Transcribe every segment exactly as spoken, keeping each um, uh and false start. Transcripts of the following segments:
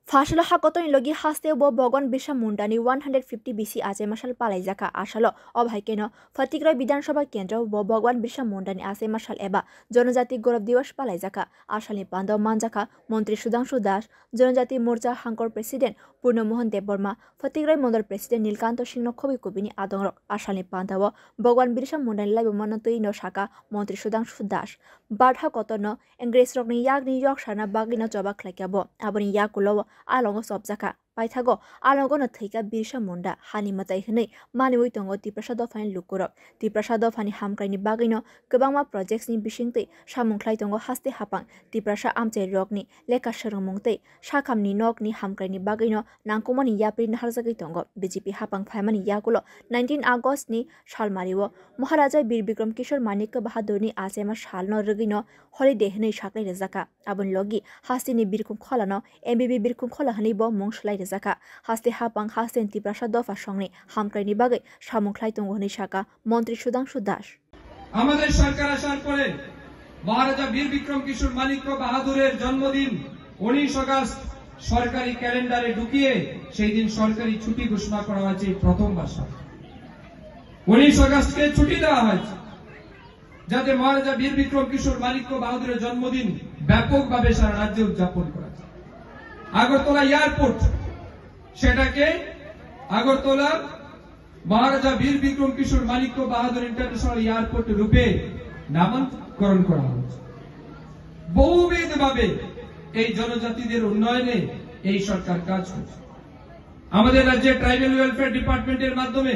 Phasalo ha kotorni logi haste bo Bhagwan Birsa Mundani one hundred fifty bisi achai masal palaijakha. Asalo o bhai keno Phatikroi Bidhan Sabha Kendro bo Bhagwan Birsa Mundani achai masal eba Janajati Gaurav Diwas palaijakha. Asalni pando manjakha Montri Sudhangshu Das, Janajati Morcha Hangkor President Purno Mohan Debbarma, Phatikroi Mondol President Nilkanto Singhno khobwi kubini adongrok. Asalni pandao Bhagwan Birsa Mundani laibumano twi no saka Montri Sudhangshu Das. Barha kotorno Ingresrokni yakni yok sana bagwino choba khlaikha bo. Aboni yakulo o alongo chopjakha. Paithago alongono thwikha Birsa Munda, hani mwtai hwnwi maniwi tongo Tiprasa dophani lukurok. Tiprasa dophani hamkraini bagwino kwbangma projectsni bisingtwi samung khlai tongo haste hapang. Tiprasa amchairokni lekha swrwngmung tei sakhamni nokni hamkraini bagwino nangkukmani yapri naharjagwi tongo. B J P hapang phaimani yakulo nineteen August ni salmario Maharaja Bir Bikram Kishore Manikya Bahadurni achaima salno rwgwino holiday hwnwi saklai rwjakha. Aboni logi hasteni birkhung kholano M B B birkhung khola hwnwi bo mung swlai rwjakha. Haste hapang hasteni Tiprasa dopha songni hamkraini bagwi samung khlai tongo hwnwi saka Montri Sudhangshu Das. আমাদের সরকার আসার পরে মহারাজা বীর বিক্রম কিশোর মাণিক্য বাহাদুরের জন্মদিন উনিশ আগস্ট সরকারি ক্যালেন্ডারে ঢুকিয়ে সেই দিন সরকারি ছুটি ঘোষণা করা হয়েছে এই প্রথমবার। উনিশ আগস্টকে ছুটি দেওয়া হয়েছে, যাতে মহারাজা বীর বিক্রম কিশোর মাণিক্য বাহাদুরের জন্মদিন ব্যাপকভাবে সারা রাজ্যে উদযাপন করা যায়। আগরতলা এয়ারপোর্ট, সেটাকে আগরতলা মহারাজা বীর বিক্রম কিশোর মাণিক্য বাহাদুর ইন্টারন্যাশনাল এয়ারপোর্ট রূপে নামাকরণ করা হয়েছে। বহুবিধভাবে এই জনজাতিদের উন্নয়নে এই সরকার কাজ করছে। আমাদের রাজ্যে ট্রাইবাল ওয়েলফেয়ার ডিপার্টমেন্টের মাধ্যমে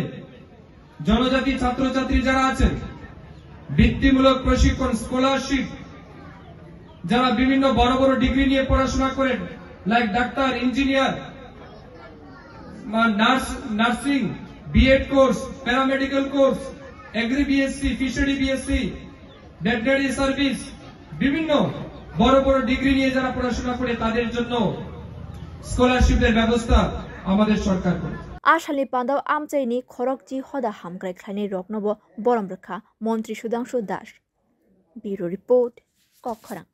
জনজাতি ছাত্রছাত্রী যারা আছেন, বৃত্তিমূলক প্রশিক্ষণ, স্কলারশিপ, যারা বিভিন্ন বড় বড় ডিগ্রি নিয়ে পড়াশোনা করেন, লাইক ডাক্তার, engineer, nurse, nursing, BEd course, paramedical course, agri BSc, fishery BSc, veterinary service, বিভিন্ন বড় বড় ডিগ্রি নিয়ে যারা পড়াশোনা করে, তাদের জন্য স্কলারশিপের ব্যবস্থা আমাদের সরকার করে। Asalni pandao amchaini khorokchi hoda hamkrai khlainai rokno bo borom rwkha Montri Sudhangshu Das. Bureau Report, Kokkhorang.